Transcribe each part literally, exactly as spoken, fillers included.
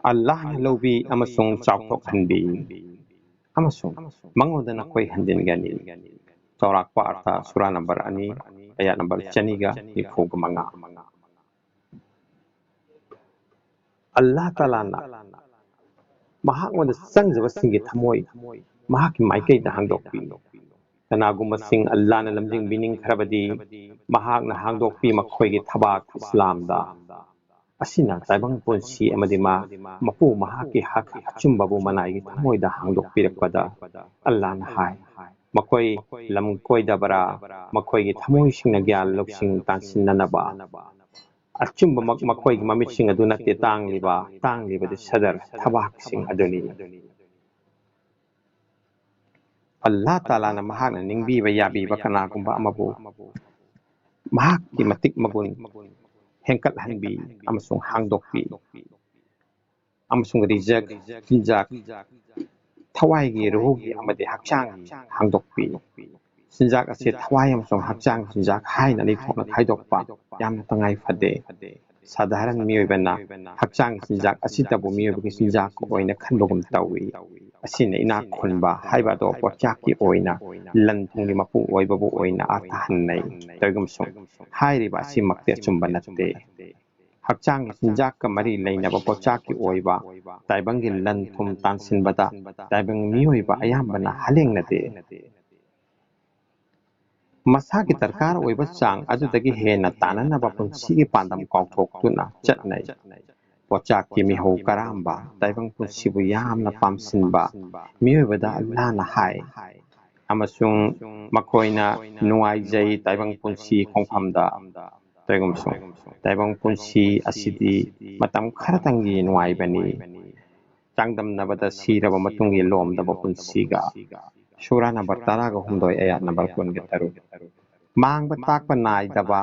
ꯑꯜꯂꯥꯍꯅ ꯂꯧꯕꯤ ꯑꯃꯁꯨꯡ ꯆꯥꯎꯊꯣꯛꯍꯟꯕꯤ, ꯑꯃꯁꯨꯡ ꯃꯉꯣꯟꯗ ꯅꯈꯣꯏ ꯍꯟꯖꯤꯟꯒꯅꯤ꯫ ꯆꯥꯎꯔꯥꯛꯄ ꯑꯔꯊ, ꯁꯨꯔꯥ ꯅꯝꯕꯔ ꯑꯅꯤ, ꯑꯌꯥꯠ ꯅꯝꯕꯔ ꯆꯅꯤꯒ ꯅꯤꯐꯨꯒ ꯃꯉꯥ꯫ ꯑꯜꯂꯥꯍ ꯇꯥꯂꯥꯅ ꯃꯍꯥꯛꯉꯣꯟꯗ ꯆꯪꯖꯕꯁꯤꯡꯒꯤ ꯊꯃꯣꯏ ꯃꯍꯥꯛꯀꯤ ꯃꯥꯏꯀꯩꯗ ꯍꯥꯡꯗꯣꯛꯄꯤ꯫ ꯀꯅꯥꯒꯨꯝꯕꯁꯤꯡ ꯑꯜꯂꯥꯍꯅ ꯂꯝꯖꯤꯡꯕꯤꯅꯤꯡꯈ꯭ꯔꯕꯗꯤ, ꯃꯍꯥꯛꯅ ꯍꯥꯡꯗꯣꯛꯄꯤ ꯃꯈꯣꯏꯒꯤ ꯊꯕꯥꯛ ꯏꯁꯂꯥꯝꯗ꯫ ꯑꯁꯤꯅ ꯇꯥꯏꯕꯪ ꯄꯨꯟꯁꯤ ꯑꯃꯗꯤ ꯃꯥ, ꯃꯄꯨ ꯃꯍꯥꯛꯀꯤ ꯍꯛ ꯑꯆꯨꯝꯕꯕꯨ ꯃꯅꯥꯏꯒꯤ ꯊꯃꯣꯏꯗ ꯍꯥꯡꯗꯣꯛꯄꯤꯔꯛꯄꯗ, ꯑꯜꯂꯥꯍꯅ ꯍꯥꯏ, ꯃꯈꯣꯏ ꯂꯝ ꯀꯣꯏꯗꯕꯔꯥ? ꯃꯈꯣꯏꯒꯤ ꯊꯃꯣꯏꯁꯤꯡꯅ ꯒ꯭ꯌꯥꯟ ꯂꯧꯁꯤꯡ ꯇꯥꯟꯁꯤꯟꯅꯅꯕ꯫ ꯑꯆꯨꯝꯕꯃꯛ ꯃꯈꯣꯏꯒꯤ ꯃꯃꯤꯠꯁꯤꯡ ꯑꯗꯨ ꯅꯠꯇꯦ ꯇꯥꯡꯂꯤꯕ, ꯇꯥꯡꯂꯤꯕꯗꯤ ꯁꯗꯔ ꯊꯕꯥꯛꯁꯤꯡ ꯑꯗꯨꯅꯤ꯫ ꯑꯜꯂꯥꯍ ꯇꯥꯂꯥꯅ ꯃꯍꯥꯛꯅ ꯅꯤꯡꯕꯤꯕ ꯌꯥꯕꯤꯕ ꯀꯅꯥꯒꯨꯝꯕ ꯑꯃꯕꯨ ꯃꯍꯥꯛꯀꯤ ꯃꯇꯤꯛ ꯃꯒꯨꯟ ꯍꯦꯟꯀꯠꯍꯟꯕꯤ ꯑꯃꯁꯨꯡ ꯍꯥꯡꯗꯣꯛꯄꯤ, ꯑꯃꯁꯨꯡ ꯔꯤꯖꯛ, ꯆꯤꯟꯖꯥꯛ, ꯊꯋꯥꯏꯒꯤ, ꯔꯨꯍꯨꯒꯤ ꯑꯃꯗꯤ ꯍꯛꯆꯥꯡꯒꯤ ꯍꯥꯡꯗꯣꯛꯄꯤ꯫ ꯆꯤꯟꯖꯥꯛ ꯑꯁꯤ ꯊꯋꯥꯏ ꯑꯃꯁꯨꯡ ꯍꯛꯆꯥꯡꯒꯤ ꯆꯤꯟꯖꯥꯛ ꯍꯥꯏꯅ ꯑꯅꯤ ꯊꯣꯛꯅ ꯈꯥꯏꯗꯣꯛꯄ ꯌꯥꯝꯅ ꯇꯉꯥꯏ ꯐꯗꯦ꯫ ꯁꯥꯙꯥꯔꯟ ꯃꯤꯑꯣꯏꯕꯅ ꯍꯛꯆꯥꯡꯒꯤ ꯆꯤꯟꯖꯥꯛ ꯑꯁꯤꯇꯕꯨ ꯃꯤꯑꯣꯏꯕꯒꯤ ꯆꯤꯟꯖꯥꯛ ꯑꯣꯏꯅ ꯈꯟꯕꯒꯨꯝ ꯇꯧꯏ꯫ ꯑꯁꯤꯅ ꯏꯅꯥꯛ ꯈꯨꯟꯕ ꯍꯥꯏꯕ ꯑꯗꯣ ꯄꯣꯠꯆꯥꯛꯀꯤ ꯑꯣꯏꯅ ꯂꯟ ꯊꯨꯝꯒꯤ ꯃꯄꯨ ꯑꯣꯏꯕꯕꯨ ꯑꯣꯏꯅ ꯑꯥꯔꯊ ꯍꯟꯅꯩ꯫ ꯀꯔꯤꯒꯨꯝꯕꯁꯨꯡ ꯍꯥꯏꯔꯤꯕ ꯑꯁꯤꯃꯛꯇꯤ ꯑꯆꯨꯝꯕ ꯅꯠꯇꯦ꯫ ꯍꯛꯆꯥꯡꯒꯤ ꯆꯤꯟꯖꯥꯛꯀ ꯃꯔꯤ ꯂꯩꯅꯕ ꯄꯣꯠꯆꯥꯛꯀꯤ ꯑꯣꯏꯕ ꯇꯥꯏꯕꯪꯒꯤ ꯂꯟ ꯊꯨꯝ ꯇꯥꯟꯁꯤꯟꯕꯗ ꯇꯥꯏꯕꯪ ꯃꯤꯑꯣꯏꯕ ꯑꯌꯥꯝꯕꯅ ꯍꯂꯦꯡꯅꯗꯦ꯫ ꯃꯁꯥꯒꯤ ꯗꯔꯀꯥꯔ ꯑꯣꯏꯕ ꯆꯥꯡ ꯑꯗꯨꯗꯒꯤ ꯍꯦꯟꯅ ꯇꯥꯅꯅꯕ ꯄꯨꯟꯁꯤꯒꯤ ꯄꯥꯟꯗꯝ ꯀꯥꯎꯊꯣꯛꯇꯨꯅ ꯆꯠꯅꯩ꯫ ꯄꯣꯠꯆꯥꯛꯀꯤ ꯃꯤꯍꯧ ꯀꯔꯥꯝꯕ, ꯇꯥꯏꯕꯪ ꯄꯨꯟꯁꯤꯕꯨ ꯌꯥꯝꯅ ꯄꯥꯝꯁꯤꯟꯕ ꯃꯤꯑꯣꯏꯕꯗ ꯑꯜꯂꯥꯍꯅ ꯍꯥꯏ, ꯑꯃꯁꯨꯡ ꯃꯈꯣꯏꯅ ꯅꯨꯡꯉꯥꯏꯖꯩ ꯇꯥꯏꯕꯪ ꯄꯨꯟꯁꯤ ꯈꯣꯡꯐꯝꯗ꯫ ꯀꯔꯤꯒꯨꯝꯕꯁꯨꯡ ꯇꯥꯏꯕꯪ ꯄꯨꯟꯁꯤ ꯑꯁꯤꯗꯤ ꯃꯇꯝ ꯈꯔꯇꯪꯒꯤ ꯅꯨꯡꯉꯥꯏꯕꯅꯤ, ꯆꯥꯡꯗꯝꯅꯕꯗ ꯁꯤꯔꯕ ꯃꯇꯨꯡꯒꯤ ꯂꯣꯝꯗꯕ ꯄꯨꯟꯁꯤꯒ꯫ ꯁꯨꯔꯥ ꯅꯝꯕꯔ ꯇꯔꯥꯒ ꯍꯨꯝꯗꯣꯏ, ꯑꯌꯥꯠ ꯅꯝꯕꯔ ꯀꯨꯟꯒ ꯇꯔꯨꯛ꯫ ꯃꯥꯡꯕ ꯇꯥꯛꯄ ꯅꯥꯏꯗꯕ,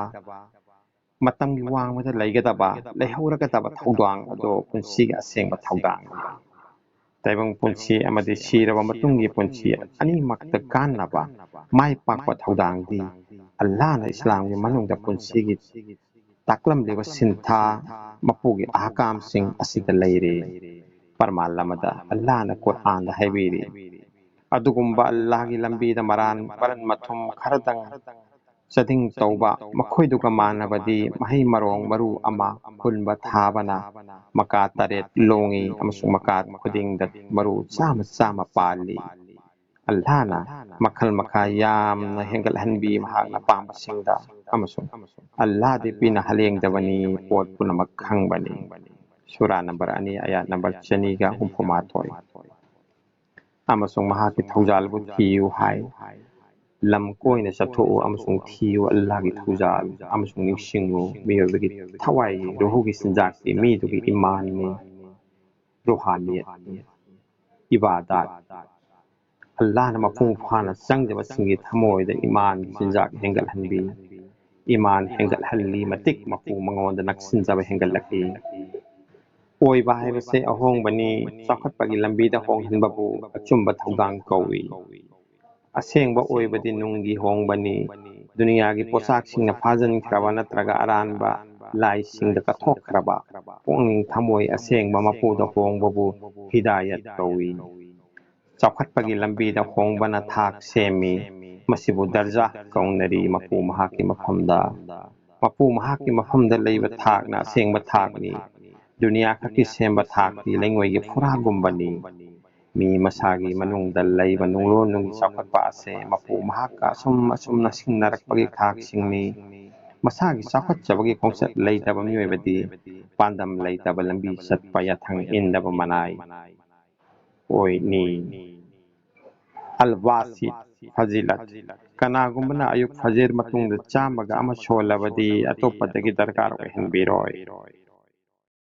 ꯃꯇꯝꯒꯤ ꯋꯥꯡꯃꯗ ꯂꯩꯒꯗꯕ, ꯂꯩꯍꯧꯔꯒꯗꯕ ꯊꯧꯗꯥꯡ ꯑꯗꯨ ꯄꯨꯟꯁꯤꯒꯤ ꯑꯁꯦꯡꯕ ꯊꯧꯗꯥꯡꯅꯤ꯫ ꯇꯥꯏꯕꯪ ꯄꯨꯟꯁꯤ ꯑꯃꯗꯤ ꯁꯤꯔꯕ ꯃꯇꯨꯡꯒꯤ ꯄꯨꯟꯁꯤ ꯑꯅꯤꯃꯛꯇ ꯀꯥꯟꯅꯕ, ꯃꯥꯏ ꯄꯥꯛꯄ ꯊꯧꯗꯥꯡꯗꯤ ꯑꯜꯂꯥꯍꯅ ꯏꯁꯂꯥꯝꯒꯤ ꯃꯅꯨꯡꯗ ꯄꯨꯟꯁꯤꯒꯤ ꯇꯥꯛꯂꯝꯂꯤꯕ ꯁꯤꯟꯊꯥ ꯃꯄꯨꯒꯤ ꯑꯍꯀꯥꯝꯁꯤꯡ ꯑꯁꯤꯗ ꯂꯩꯔꯦ꯫ ꯄꯔꯃꯥꯟ ꯑꯃꯗ ꯑꯜꯂꯥꯍꯅ ꯀꯨꯔꯑꯥꯟꯗ ꯍꯥꯏꯕꯤꯔꯤ, ꯑꯗꯨꯒꯨꯝꯕ ꯑꯜꯂꯥꯍꯒꯤ ꯂꯝꯕꯤꯗ ꯃꯔꯥꯟ ꯃꯔꯟ ꯃꯊꯨꯝ ꯈꯔꯗꯪ ꯆꯥꯗꯤꯡ ꯇꯧꯕ ꯃꯈꯣꯏꯗꯨꯒ ꯃꯥꯟꯅꯕꯗꯤ ꯃꯍꯩ ꯃꯔꯣꯡ ꯃꯔꯨ ꯑꯃ ꯍꯨꯟꯕ ꯊꯥꯕꯅ ꯃꯀꯥ ꯇꯔꯦꯠ ꯂꯣꯡꯏ ꯑꯃꯁꯨꯡ ꯃꯀꯥ ꯈꯨꯗꯤꯡꯗ ꯃꯔꯨ ꯆꯥꯝꯃ ꯆꯥꯝꯃ ꯄꯥꯜꯂꯤ꯫ ꯑꯜꯂꯥꯍꯅ ꯃꯈꯜ ꯃꯈꯥ ꯌꯥꯝꯅ ꯍꯦꯟꯒꯠꯍꯟꯕꯤ ꯃꯍꯥꯛꯅ ꯄꯥꯝꯕꯁꯤꯡꯗ, ꯑꯃꯁꯨꯡ ꯑꯜꯂꯥꯍꯗꯤ ꯄꯤꯅ ꯍꯂꯦꯡꯗꯕꯅꯤ, ꯄꯣꯠ ꯄꯨꯝꯅꯃꯛ ꯈꯪꯕꯅꯤ꯫ ꯁꯨꯔꯥ ꯅꯝꯕꯔ ꯑꯅꯤ, ꯑꯌꯥꯠ ꯅꯝꯕꯔ ꯆꯅꯤꯒ ꯍꯨꯝꯐꯨ ꯃꯥꯊꯣꯏ꯫ ꯑꯃꯁꯨꯡ ꯃꯍꯥꯛꯀꯤ ꯊꯧꯖꯥꯜꯕꯨ ꯊꯤꯌꯨ ꯍꯥꯏ꯫ ꯂꯝ ꯀꯣꯏꯅ ꯆꯠꯊꯣꯛꯎ ꯑꯃꯁꯨꯡ ꯊꯤꯌꯨ ꯑꯜꯂꯥꯍꯒꯤ ꯊꯧꯖꯥꯜ, ꯑꯃꯁꯨꯡ ꯅꯤꯡꯁꯤꯡꯉꯨ, ꯃꯤꯑꯣꯏꯕꯒꯤ ꯊꯋꯥꯏꯒꯤ ꯔꯨꯍꯨꯒꯤ ꯆꯤꯟꯖꯥꯛꯇꯤ ꯃꯤꯗꯨꯒꯤ ꯏꯃꯥꯟꯅꯤ, ꯔꯨꯍꯥꯅꯤꯌꯠꯅꯤ, ꯏꯕꯥꯗꯥꯠ꯫ ꯑꯜꯂꯥꯍꯅ ꯃꯄꯨꯡ ꯐꯥꯅ ꯆꯪꯗꯕꯁꯤꯡꯒꯤ ꯊꯃꯣꯏꯗ ꯏꯃꯥꯟꯒꯤ ꯆꯤꯟꯖꯥꯛ ꯍꯦꯟꯒꯠꯍꯟꯕꯤ꯫ ꯏꯃꯥꯟ ꯍꯦꯟꯒꯠꯍꯜꯂꯤ, ꯃꯇꯤꯛ ꯃꯄꯨ ꯃꯉꯣꯟꯗ ꯅꯛꯁꯤꯟꯖꯕ ꯍꯦꯟꯒꯠꯂꯛꯏ꯫ ꯑꯣꯏꯕ ꯍꯥꯏꯕꯁꯦ ꯑꯍꯣꯡꯕꯅꯤ꯫ ꯆꯥꯎꯈꯠꯄꯒꯤ ꯂꯝꯕꯤꯗ ꯍꯣꯡꯍꯟꯕꯕꯨ ꯑꯆꯨꯝꯕ ꯊꯧꯗꯥꯡ ꯀꯧꯏ꯫ ꯑꯁꯦꯡꯕ ꯑꯣꯏꯕꯗꯤ ꯅꯨꯡꯒꯤ ꯍꯣꯡꯕꯅꯤ꯫ ꯗꯨꯅꯤꯌꯥꯒꯤ ꯄꯣꯠꯆꯥꯛꯁꯤꯡꯅ ꯐꯥꯖꯤꯟꯈ꯭ꯔꯕ ꯅꯠꯇ꯭ꯔꯒ ꯑꯔꯥꯟꯕ ꯂꯥꯏꯁꯤꯡꯗ ꯀꯠꯊꯣꯛꯈ꯭ꯔꯕ ꯄꯨꯛꯅꯤꯡ ꯊꯃꯣꯏ ꯑꯁꯦꯡꯕ ꯃꯄꯨꯗ ꯍꯣꯡꯕꯕꯨ ꯍꯤꯗꯥꯌꯠ ꯀꯧꯏ꯫ ꯆꯥꯎꯈꯠꯄꯒꯤ ꯂꯝꯕꯤꯗ ꯍꯣꯡꯕꯅ ꯊꯥꯛ ꯁꯦꯝꯃꯤ꯫ ꯃꯁꯤꯕꯨ ꯗꯔꯖꯥ ꯀꯧꯅꯔꯤ꯫ ꯃꯄꯨ ꯃꯍꯥꯛꯀꯤ ꯃꯐꯝꯗ, ꯃꯄꯨ ꯃꯍꯥꯛꯀꯤ ꯃꯐꯝꯗ ꯂꯩꯕ ꯊꯥꯛꯅ ꯑꯁꯦꯡꯕ ꯊꯥꯛꯅꯤ꯫ ꯗꯨꯅꯤꯌꯥ ꯈꯛꯀꯤ ꯁꯦꯝꯕ ꯊꯥꯛꯇꯤ ꯂꯩꯉꯣꯏꯒꯤ ꯐꯨꯔꯥꯒꯨꯝꯕꯅꯤ꯫ ꯃꯤ ꯃꯁꯥꯒꯤ ꯃꯅꯨꯡꯗ ꯂꯩꯕ ꯅꯨꯡꯂꯣꯟ ꯅꯨꯡꯒꯤ ꯆꯥꯎꯈꯠꯄ ꯑꯁꯦ ꯃꯄꯨ ꯃꯍꯥꯛꯀ ꯑꯁꯨꯝ ꯑꯁꯨꯝ ꯅꯛꯁꯤꯟꯅꯔꯛꯄꯒꯤ ꯊꯥꯛꯁꯤꯡꯅꯤ꯫ ꯃꯁꯥꯒꯤ ꯆꯥꯎꯈꯠꯆꯕꯒꯤ ꯈꯣꯡꯆꯠ ꯂꯩꯇꯕ ꯃꯤꯑꯣꯏꯕꯗꯤ ꯄꯥꯟꯗꯝ ꯂꯩꯇꯕ ꯂꯝꯕꯤ ꯆꯠꯄ, ꯌꯥꯊꯪ ꯏꯟꯗꯕ ꯃꯅꯥꯏ ꯑꯣꯏꯅꯤ꯫ ꯑꯜ ꯋꯥꯁꯤꯠ, ꯐꯖꯤꯂꯠ꯫ ꯀꯅꯥꯒꯨꯝꯕꯅ ꯑꯌꯨꯛ ꯐꯖꯤꯔ ꯃꯇꯨꯡꯗ ꯆꯥꯝꯃꯒ ꯑꯃ ꯁꯣꯜꯂꯕꯗꯤ ꯑꯇꯣꯞꯄꯗꯒꯤ ꯗꯔꯀꯥꯔ ꯑꯣꯏꯍꯟꯕꯤꯔꯣꯏ꯫